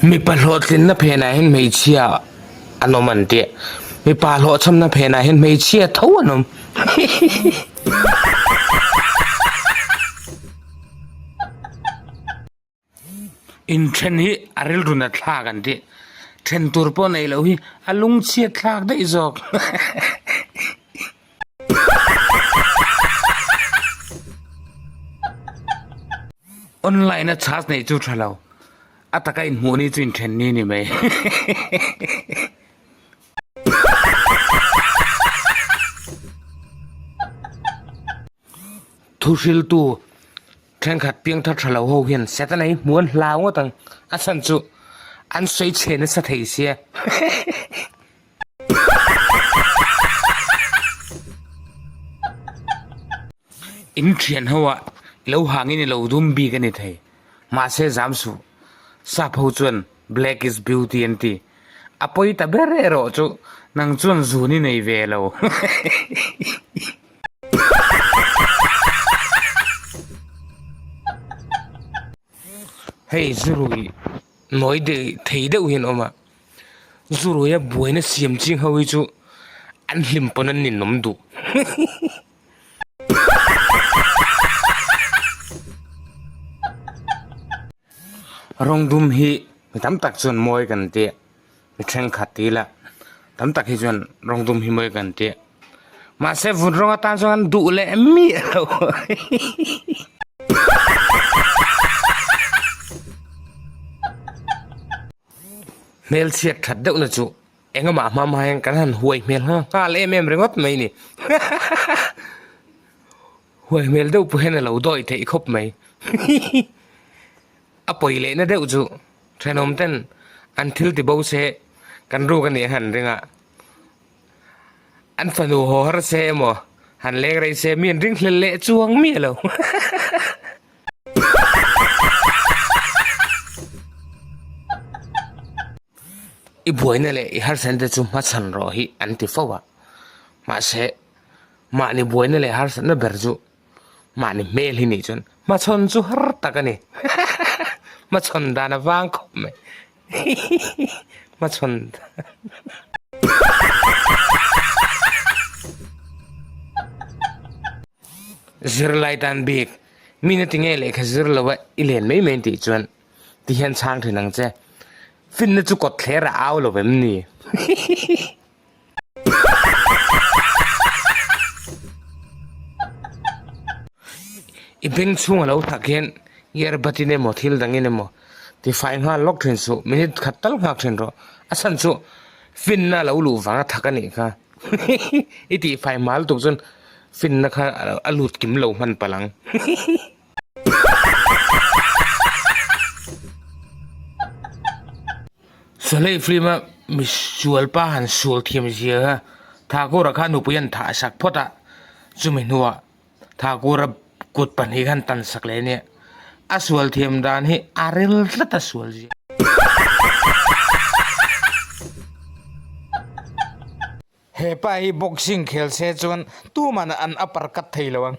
Mipa hlawhtlinna phenah hian hmeichhia an awm an tih. Mipa hlawhchhamna phenah hian hmeichhia tho an awm. Inthen hi a rilru nat thlak an tih. Then tur pawh neih loh hi a lungchhiat thlak daih zawk. Online a charge neih chu tha lo. A taka inhmuh ni chu inthen ni ni mai. Thuhriltu thenkhat piangthar tha lo ho hian Setana hi hmuh an hlau ngawt ang. A chhan chu an sawi chhe nasa thei sia. In thian ho ah i lo hangin i lo dum bik a ni thei. Mahse zam suh. Sap ho chuan black is beauty an ti. A pawi ta ber erawh chu nang chuan zun i nei ve lo. Hei zurui nawi thei deuh hian a awm a. Zuruia buaina siam ching ho hi chu an hlim pawn an ninawm duh. Rawng dum hi mi tam tak chuan mawi kan ti a, mi thenkhat ti ila tam tak hi chuan rawng dum hi mawi kan ti a, mahse vun rawng atan chuan an duh leh miah lo. Hmelchhiat that deuhna chu engemaw hma hma hian kan han huai hmel nghal em em ringawt mai ni. Huai hmel deuh pawh hian a lo dawi theih khawp mai. A pawi lehna deuh chu thenawm ten an thil ti bo se kan ruk a nih han ring a, an fanu haw har se emaw han leng rei se mi an ring hlel leh chuang miah lo. I buaina leh i harsatna te chu hmachhan rawh hi an ti fo a, mahse mahni buaina leh harsatna ber chu mahni hmel hi nih chuan hmachhawn chu har tak a ni hmachhawn dan a vang khawp mai hmachhawn zirlai tan bik. Mi na tinge lehkha zir lo a i len mai mai tih chuan ti hian chhang thin ang che. Finna chu kawt thler a au lo em ni? I beng chhung a lo thak hian earbud in emaw thil dang in emaw tifai nghal lawk thin suh, minute khat tal nghak thin rawh. A chhan chu finna a lo luh vang a thak a nih kha. I tihfai hma lutuk chuan finna kha a lut kim lo hman palh ang. Sawhlei film a misual pa han sual thiam zia kha Thakura kha nupui an thah sak phawt a, chumi hnuah Thakura kut pahnih khan tan sak leh ania, a sual thiam dan hi a ril tlat a sual zia. He pa hi boxing khel se chuan tuman an upper cut thei lo ang.